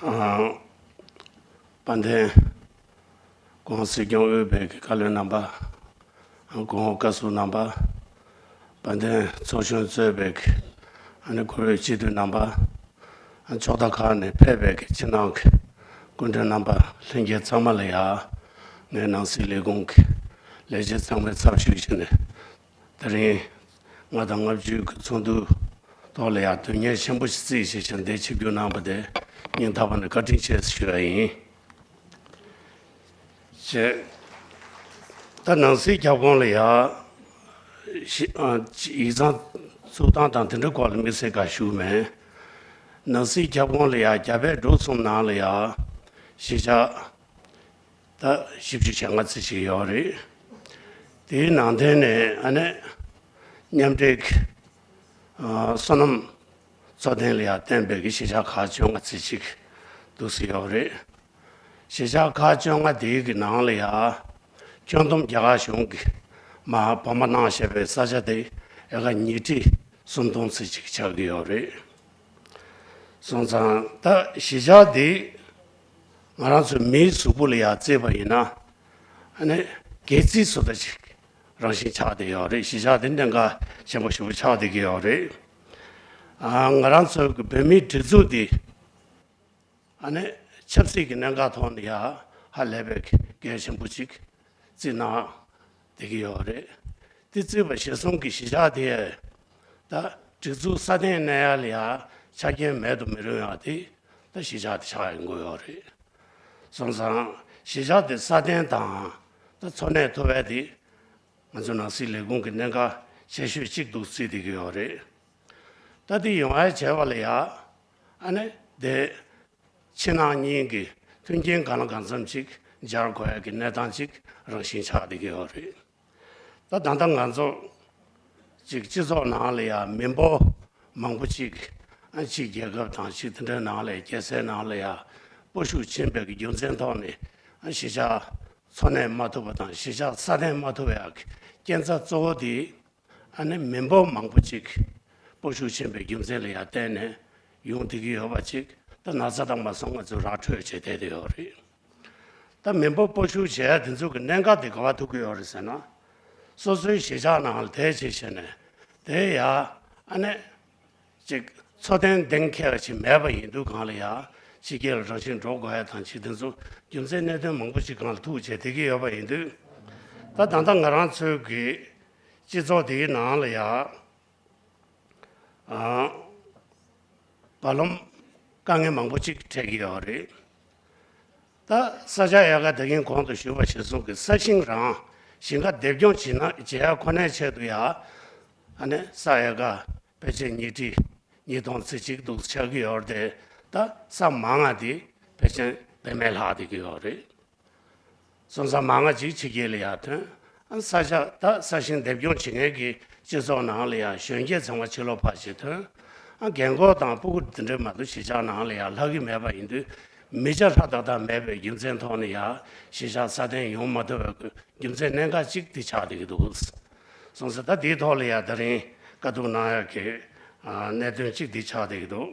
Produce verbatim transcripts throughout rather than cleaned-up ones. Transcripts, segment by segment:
ཨ། དཔལ་ལྡན་གོང་སྲིད་སྐྱོང་དབུས་པའི་བཀའ་བློན་རྣམ་པ། ཨ། གོང་འོག་བཀའ་ཟུར་རྣམ་པ། དཔལ་ལྡན་ཚོགས་གཞོན་གཙོས་པའི་ཨ་ནི་གུས་པའི་སྤྱི་འཐུས་རྣམ་པ། ཨ། ཕྱོགས་མཐའ་ཁག་ནས་ཕེབས་པའི་ཕྱི་ནང་གི་སྐུ་མགྲོན་རྣམ་པ་ལྷན་རྒྱས་ཚང་མ་ལ་ཡ། ངའི་ནང་སྲིད་ལས་ཁུངས་ཀྱི་ལས་བྱེད་ཚང་མའི་ཚབ་ཞུས་བྱས་ནས། དེ་རིང་ལྔ་དང་ལྔ་བཅུ་གི་ཚོགས་འདུ་ཐོག་ལ་ཡང་དོན་གཉེར་ཆེན་པོ་ཞིག་བརྩིས་བྱས་ཤིང་འདིར་ཆིབས་བསྒྱུར་གནང་བ་དེ་སྙིང་ཐག་པ་ནས་བཀའ་དྲིན་ཆེ་ཞུ་བ་ཡིན། ཅེས། ད་ནང་སྲིད་ཁྱབ་ཁོངས་ལ་ཡང་ཞི་ཨ་ཡིག་ཚང་བཙུགས་སྟངས་དང་དེ་འདྲའི་སྐོར་ལ་དམིགས་བསལ་ཁ་ཞུ་མེད། ནང་སྲིད་ཁྱབ་ཁོངས་ལ་ཡང་རྒྱ་བལ་འབྲུག་གསུམ་ནང་ལ་ཡང་གཞིས་ཆགས་ད་བཞི་བཅུ་ཞེ་ལྔ་ཙམ་ཞིག་ཡོད་རེད། དེའི་ནང་དོན་ནས་ཨ་ནི་མཉམ་འབྲེལ་གྱི་ཨ་སོ་ནམ་འཚོ་རྟེན་ལ་ཡང་བརྟེན་པའི་གི་གཞིས་ཆགས་ཁག་བཅོ་ལྔ་ཙམ་ཞིག་འདུག་སེ་ཡོད་རེད། གཞིས་ཆགས་ཁག་བཅོ་ལྔ་དེའི་གི་ནང་ལ་ཡང་ཁྱོན་བསྡོམས་རྒྱ་གར་གཞུང་གིས་མར་འབོར་མ་གནང་བཞག་པའི་ས་ཆ་དེ་ཨེ་ཀར་ཉིས་ཁྲི་སུམ་སྟོང་ཙམ་ཞིག་ཆགས་ཀྱི་ཡོད་རེད། སོང་ཙང་ད་གཞིས་ཆགས་འདི་ང་རང་ཚོའི་མིའི་གཟུགས་པོ་ལ་ཡང་བརྩིས་པ་ཡིན་ན། ཨ་ནི་སྒལ་ཚིགས་བཟོ་ལྟ་ཅིག་རང་བཞིན་ཆགས་བསྡད་ཡོད་རེད། གཞིས་ཆགས་འདི་གནད་འགག་ཆེན་པོ་ཞེ་པོ་ཆགས་བསྡད་ཀྱི་ཡོད་རེད། ཨ། ང་རང་ཚོའི་གི་བོད་མིའི་སྒྲིག་འཛུགས་འདི་ཨ་ནི་ཆབ་སྲིད་ཀྱི་གནད་འགག་ཐོག་ནས་ཡང་ཧ་ལས་པའི་གལ་ཆེན་པོ་ཅིག་བརྩིས་གནང་བསྡད་ཀྱི་ཡོད་རེད། དེ་བརྩིས་པ་གཞིར་བཟུང་གི་གཞིས་ཆགས་དེ་ད་སྒྲིག་འཛུགས་སྲ་བརྟན་གནས་ཡག་ལ་ཡང་ཆ་རྐྱེན་མེད་དུ་མི་རུང་ཡག་དེ་ད་གཞིས་ཆགས་དེ་ཆགས་ཡོང་གི་ཡོད་རེད། སོང་ཙང་གཞིས་ཆགས་དེ་སྲ་བརྟན་དང་ད་འཚོ་གནས་ཐུབ་པ་དེ་ང་ཚོ་ནང་སྲིད་ལས་ཁུངས་ཀྱི་གནད་འགག་ཆེ་ཤོས་གཅིག་འདུག་བརྩིས་བསྡད་ཀྱི་ཡོད་རེད། ད་དེ་ཡོང་ཡ་བྱས་པ་ལ་ཡ་ཨ་ནི་དེ་ཕྱི་ནང་གཉིས་ཀྱི་མཐུན་རྐྱེན་གང་ལ་གང་འཚམ་ཅིག་སྦྱར་དགོས་ཡ་གི་གནས་སྟངས་ཅིག་རང་བཞིན་ཆགས་བསྡད་ཀྱི་ཡོད་རེད། ད་ད་ལྟ་ང་ཚོ་ཅིག་སྤྱི་ཚོགས་ནང་ལ་ཡ་མི་འབོར་མང་པོ་ཅིག་ཨ་ཅིག་རྒྱལ་ཁབ་དང་ཅིག་དེ་འདྲའི་ནང་ལ་ཡ་རྒྱལ་སའི་ནང་ལ་ཡ་སྤོ་ཤུགས་ཕྱིན་པའི་གི་རྒྱུ་མཚན་ཐོག་ནས་ཨ་གཞིས་ཆགས་འཚོ་གནས་མ་ཐུབ་པ་དང་གཞིས་ཆགས་སྲ་བརྟན་མ་ཐུབ་པའི་གི་རྐྱེན་རྩ་གཙོ་བོ་དེ། ཨ་ནི་མི་འབོར་མང་པོ་ཅིག་སྤོ་ཤུགས་ཕྱིན་པའི་རྒྱུ་མཚན་ལ་ཡང་བརྟེན་ནས་ཡོང་བསྡད་ཀྱི་ཡོད་པ་ཅིག་ད་ན་ཚ་དང་མ་སོང་ང་ཚོས་ར་འཕྲོད་བྱས་བསྡད་དེ་ཡོད་རེད། ད་མི་འབོར་སྤོ་ཤུགས་བྱས་དེ་ཚོ་གི་གནད་འགག་དེ་ག་པར་ཐུག་གི་ཡོད་རེད་ཟེར་ན། སོ་སོའི་གཞིས་ཆགས་ནང་ལ་བསྡད་བྱས་བྱས་ནས་དེ་ཡ་ཨ་ནི་ཅིག་འཚོ་རྟེན་གཏན་འཁེལ་བ་ཅིག་མེད་པ་ཡིན་དུས་གང་ལ་ཡ་ཕྱི་རྒྱལ་ལ་རང་བཞིན་འགྲོ་དགོས་ཡ་དང་ཅིག་དེ་ཚོ་རྒྱུ་མཚན་གནད་དོན་མང་པོ་ཅིག་སྒང་ལ་ཐུག་བྱས་བསྡད་ཀྱི་ཡོད་པ་ཡིན་དུས། ད་ད་ལྟ་ང་རང་ཚོའི་གི་སྤྱི་ཚོགས་དེའི་ནང་ལ་ཡ་ཨ་བར་ལམ་དཀའ་ངལ་མང་པོ་ཅིག་འཕྲད་ཀྱི་ཡོད་རེད། ད་ས་ཆ་ཨེ་ཀར་ད་གིན་གོང་དུ་ཞུས་པ་གཞིར་བཟུང་གི་ས་ཞིང་རང་ཞིང་ཁ་འདེབས་སྐྱོང་བྱེད་ན་བྱེད་ཡ་ཁོ་ནའི་ཆེད་དུ་ཡ་ཨ་ནི་ས་ཨེ་ཀར་ཕལ་ཆེར་ཉིས་ཁྲི་ཉིས་སྟོང་ཙམ་ཅིག་འདུག་ཆགས་ཀྱི་ཡོད་རེད་དེ། ད་ས་མང་ང་དེ་ཕལ་ཆེར་བེད་མེད་ལྷག་བསྡད་ཀྱི་ཡོད་རེད། སོང་ཙང་མང་ང་ཅིག་ཕྱི་རྒྱལ་ལ་ཡར་ཐོན། ཨ་ས་ཆ་ད་ས་ཞིང་འདེབས་སྐྱོང་བྱེད་མཁན་གྱི་སྤྱི་ཚོགས་ནང་ལ་ཡང་གཞོན་སྐྱེས་ཚང་མ་ཕྱི་ལོགས་ཕར་ཕྱིར་ཐོན། ཨ་རྒན་འཁོགས་དང་སྤུ་གུ་འདི་འདྲ་མ་གཏོགས་གཞིས་ཆགས་ནང་ལ་ཡང་ལྷག་གི་མེད་པ་ཡིན་དུས། མི་ཆ་ལྷག་ཏག་ཏག་མེད་པའི་རྒྱུ་མཚན་ཐོག་ནས་ཡང་གཞིས་ཆགས་སྲ་བརྟན་ཡོང་མ་ཐུབ་པའི་རྒྱུ་མཚན་གནད་འགག་ཅིག་དེ་ཆགས་བསྡད་ཀྱི་འདུག་སོང་ཙང་ད་དེའི་ཐོག་ལ་ཡང་ད་རིང་བཀའ་བསྡུར་གནང་ཡག་གི་ཨ་གནད་དོན་ཅིག་དེ་ཆགས་བསྡད་ཀྱི་འདུག་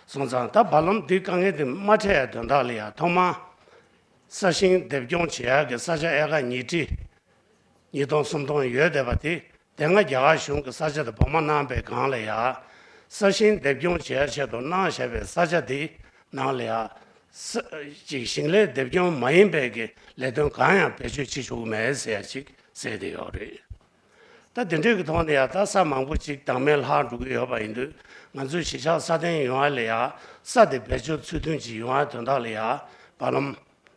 སོང་ཙང་ད་བར་ལམ་འདི་དཀའ་ངལ་དེ་མ་འཕྲད་ཡ་དོན་དག་ལ་ཡ་ཐོག་མར་ས་ཞིང་འདེབས་སྐྱོང་བྱེད་ཡ་གི་ས་ཆ་ཨེ་ཀར་ཉིས་ཁྲི་ཉིས་སྟོང་སུམ་སྟོང་ཡོད་བསྡད་པ་དེ་དེ་སྔ་རྒྱ་གར་གཞུང་གི་ས་ཆ་དེ་འབོར་མ་གནང་པའི་སྒང་ལ་ཡ་ས་ཞིང་འདེབས་སྐྱོང་བྱེད་ཡ་ཆེད་དུ་གནང་བཞག་པའི་ས་ཆ་དེ་ནང་ལ་ཡ་ས་ཅིག་ཞིང་ལས་འདེབས་སྐྱོང་མ་ཡིན་པའི་གི་ལས་དོན་གང་ཡང་བེད་སྤྱོད་བྱེད་ཆོག་གི་མེད་ཟེར་ཡ་ཅིག་གསལ་བསྡད་ཡོད་རེད། ད་དེ་འདྲའི་གི་ཐོག་ནས་ཡང་ད་ས་མང་པོ་ཅིག་བདག་མེད་ལྷག་འགྲོ་གི་ཡོད་པ་ཡིན་དུས། ང་ཚོའི་གཞིས་ཆགས་སྲ་བརྟན་ཡོང་བ་ལ་ཡང་ས་དེ་བེད་སྤྱོད་ཚུལ་མཐུན་ཅིག་ཡོང་བ་དོན་དག་ལ་ཡང་བར་ལམ་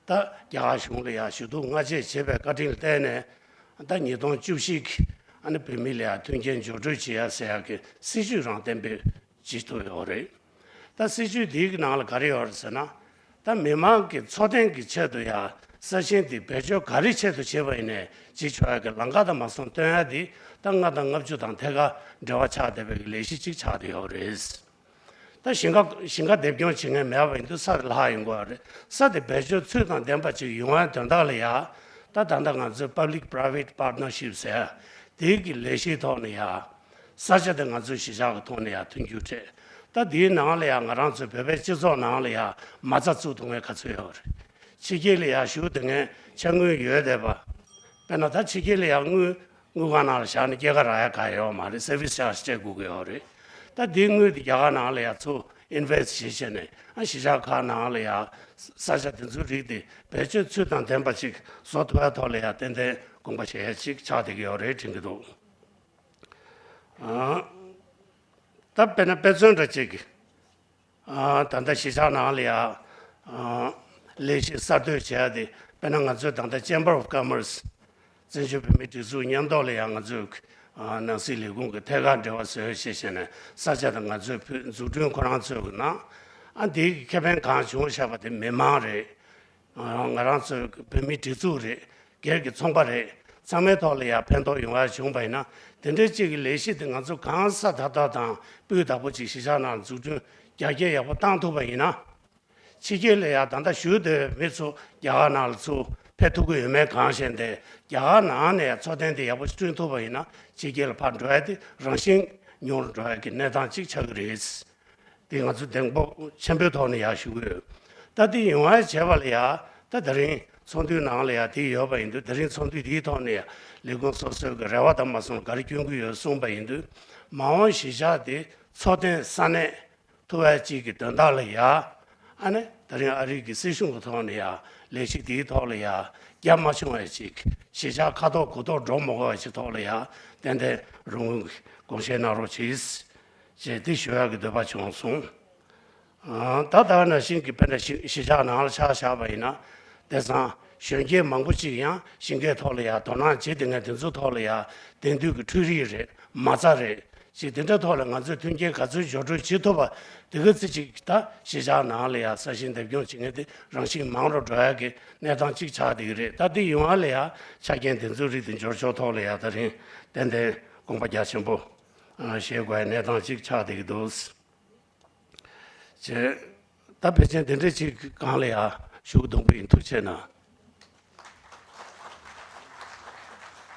ད་རྒྱ་གར་གཞུང་ལ་ཡང་ཞུ་གཏུག་སྔ་རྗེས་བྱས་པའི་བཀའ་དྲིན་ལ་བརྟེན་ནས། ད་ཉིས་སྟོང་བཅུ་བཞི་གི་ཨ་ནི་བོད་མི་ལ་ཡང་མཐུན་རྐྱེན་སྦྱོར་སྤྲོད་བྱེད་ཡ་ཟེར་ཡ་གི་སྲིད་ཇུས་རང་གཏན་འབེབས་བྱེད་ཐུབ་ཡོད་རེད། ད་སྲིད་ཇུས་དེའི་ནང་ལ་ག་རེ་ཡོད་རེད་ཟེར་ན། ད་མི་མང་གི་འཚོ་རྟེན་གྱི་ཆེད་དུ་ཡ་ས་ཞིང་དེ་བེད་སྤྱོད་ག་རེ་ཆེད་དུ་བྱེད་པ་ཡིན་ནའི་བྱེད་ཆོག་ཡ་གི་ལམ་ཁ་དང་མ་སོང་སྟོན་ཡ་དེ་ད་ལྔ་དང་ལྔ་བཅུ་དང་ཐད་ཀར་འབྲེལ་བ་ཆགས་བསྡད་པའི་ལས་གཞི་གཅིག་ཆགས་བསྡད་ཡོད་རེད། ད་ཞིང་ཁ་ཞིང་ཁ་འདེབས་སྐྱོང་བྱེད་མཁན་མེད་པ་ཡིན་དུས་ས་དེ་ལྷག་ཡོང་གི་ཡོད་རེད། ས་དེ་བེད་སྤྱོད་ཚུལ་དང་ལྡན་པ་ཅིག་ཡོང་ཡ་དོན་དག་ལ་ཡ་ད་ད་ལྟ་ང་ཚོས་Public Private Partnership ཟེར་དེའི་གི་ལས་གཞིའི་ཐོག་ནས་ཡ། ས་ཆ་དེ་ང་ཚོའི་གཞིས་ཆགས་ཀྱི་ཐོག་ནས་ཡང་མཐུན་འགྱུར་སྤྲད། ད་དེའི་ནང་ལ་ཡང་ང་རང་ཚོའི་བོད་པའི་སྤྱི་ཚོགས་ནང་ལ་ཡང་མ་རྩ་བཙུགས་ཐུབ་མཁན་ག་ཚོད་ཡོད་རེད། ཕྱི་རྒྱལ་ལ་ཡང་བཞུགས་སྡོད་མཁན་ཕྱག་དངུལ་ཡོད་བསྡད་པ། དཔེར་ན་ད་ཕྱི་རྒྱལ་ལ་ཡང་དངུལ་དངུལ་ཁང་ནང་ལ་བཞག་ནས་སྐྱེད་ཀ་རག་ཡ་གང་ཡོད་མ་རེད། སེར་བིས་ཆར་ཇི་སྤྲད་དགོས་ཀྱི་ཡོད་རེད། ད་དེའི་དངུལ་དེ་རྒྱ་གར་ནང་ལ་ཡང་ཚུར་ཨིན་ཝེ་སི་ཊི་བྱེད་བྱས་ནས་ཨ་གཞིས་ཆགས་ཁག་ནང་ལ་ཡང་ས་ཆ་དེ་ཚོའི་རིགས་དེ་བེད་སྤྱོད་ཚུལ་དང་ལྡན་པ་ཅིག་བཟོ་ཐུབ་ཡ་ཐོག་ལ་ཡང་ཏན་ཏན་དགོངས་པ་བཞེས་ཡ་ཅིག་ཆགས་བསྡད་ཀྱི་ཡོད་རེད་དྲན་གྱི་འདུག་ཨ། ད་དཔེར་ན་དཔེ་མཚོན་འདྲ་ཅིག་ཨ། ད་ལྟ་གཞིས་ཆགས་ནང་ལ་ཡ། ཨ། ལས་གཞི་གསར་གཏོད་བྱེད་ཡ་དེ་དཔེར་ན་ང་ཚོས་ད་ལྟ་Chamber of Commerce བཙན་བྱོལ་བོད་མིའི་སྒྲིག་འཛུགས་མཉམ་ཐོག་ལ་ཡ་ང་ཚོས། ཨ། ནང་སྲིད་ལས་ཁུངས་ཀྱི་ཐད་ཀར་འབྲེལ་བ་བཟོས་ཞེས་བྱས་ནས་ས་ཆ་དང་ང་ཚོའི་བོད་འཛུགས་སྐྲུན་ཁོ་རང་ཚོའི་གི་ནང་། ཨ། འདིའི་ཁེ་ཕན་གང་བྱུང་བཞག་པ་དེ་མི་མང་རེད། ང་རང་ཚོའི་བོད་མིའི་སྒྲིག་འཛུགས་རེད། སྒེར་གྱི་ཚོང་པ་རེད། ཚང་མའི་ཐོག་ལ་ཡང་ཕན་ཐོགས་ཡོང་བ་བྱུང་བ་ཡིན་ན། དེ་འདྲའི་གཅིག་གི་ལས་གཞི་དེ་ང་ཚོ་གང་ས་ད་ལྟ་དང་སྤུས་དག་པོ་ཅིག་གཞིས་ཆགས་ནང་འཛུགས་སྐྲུན་རྒྱ་སྐྱེད་ཡག་པོ་བཏང་ཐུབ་པ་ཡིན་ན། ཕྱི་རྒྱལ་ལ་ཡང་ད་ལྟ་བཞུགས་བསྡད་མི་ཚོ་རྒྱ་གར་ནང་ལ་ཚུར་ཕེབས་ཐུབ་ཀྱི་ཡོད་མེད་གང་ཤེས་ཏེ། རྒྱ་གར་ནང་ནས་ཡང་འཚོ་རྟེན་དེ་ཡག་པོ་བསྐྲུན་ཐུབ་པ་ཡིན་ན། ཕྱི་རྒྱལ་ལ་ཕར་འགྲོ་ཡ་དེ་རང་བཞིན་ཉུང་རུ་འགྲོ་ཡ་གི་གནས་སྟངས་ཅིག་ཆགས་ཀྱི་རེད། དེ་ང་ཚོ་གདེང་སྤོབས་ཆེན་པོའི་ཐོག་ནས་ཡར་ཞུ་གི་ཡོད། ད་དེ་ཡོང་བ་བྱས་པ་ལ་ཡ། ད་དེ་རིང་ཚོགས་འདུའི་ནང་ལ་ཡ་དེ་ཡོད་པ་ཡིན་དུས། དེ་རིང་ཚོགས་འདུ་དེའི་ཐོག་ནས་ཡ་ལས་ཁུངས་སོ་སོའི་གི་རེ་བ་དང་མ་སོང་ག་རེ་སྐྱོན་གྱི་ཡོད་གསུངས་པ་ཡིན་དུས། མ་འོངས་གཞིས་ཆགས་དེ་འཚོ་རྟེན་ས་གནས་ཐུབ་པ་ཅིག་གི་དོན་དག་ལ་ཡ། ཨ་ནི་དེ་རིང་ཨ་རི་གི་སྲིད་གཞུང་གི་ཐོག་ནས་ཡ་ལས་གཞི་དེའི་ཐོག་ལ་ཡ་རྒྱ་མ་ཆུང་བ་ཅིག་གཞིས་ཆགས་ཁ་ཐོག་གུ་ཐོག་འགྲོ་མ་དགོས་པ་ཅིག་ཐོག་ལ་ཡ་ཏན་ཏན་རོགས་དངུལ་དགོངས་བཞེས་གནང་རོགས་གྱིས། ཅེས་འདི་ཞུ་ཡག་གི་འདོད་པ་བྱུང་སོང་། ཨ། ད་ལྟ་ནང་བཞིན་གྱི་དཔེར་ན་གཞིས་གཞིས་ཆགས་ནང་ལ་ཆ་བཞག་པ་ཡིན་ན། དེང་སང་གཞོན་སྐྱེས་མང་པོ་ཅིག་ཡང་ཞིང་ཁའི་ཐོག་ལ་ཡ་དོ་སྣང་བྱེད་བསྡད་མཁན་དེ་ཚོའི་ཐོག་ལ་ཡ་དེང་དུས་ཀྱི་འཕྲུལ་རིག་རེད། མ་རྩ་རེད། ཅིག་དེ་འདྲའི་ཐོག་ལ་ང་ཚོས་མཐུན་རྐྱེན་ག་ཚོད་སྦྱོར་སྤྲོད་བྱེད་ཐུབ་པ་དེ་ག་ཚོད་ཅིག་ད་གཞིས་ཆགས་ནང་ལ་ཡ་ས་ཞིང་འདེབས་སྐྱོང་བྱེད་མཁན་དེ་རང་བཞིན་མང་རུ་འགྲོ་ཡག་གི་གནས་སྟངས་ཅིག་ཆགས་བསྡད་ཀྱི་རེད། ད་དེ་ཡོང་བ་ལ་ཡ་ཆ་རྐྱེན་དེ་ཚོའི་རིགས་དེ་འབྱོར་ཕྱོགས་ཐོག་ལ་ཡ་དེ་རིང་ཏན་ཏན་དགོངས་པ་རྒྱ་ཆེན་པོ་བཞེས་དགོས་པའི་གནས་སྟངས་ཅིག་ཆགས་བསྡད་ཀྱི་འདུག། ཅེས། ད་ཕལ་ཆེར་དེ་འདྲ་ཅིག་སྒང་ལ་ཡ་ཞུ་གི་འདུག་པ་ཡིན། ཐུགས་རྗེ་གནང་།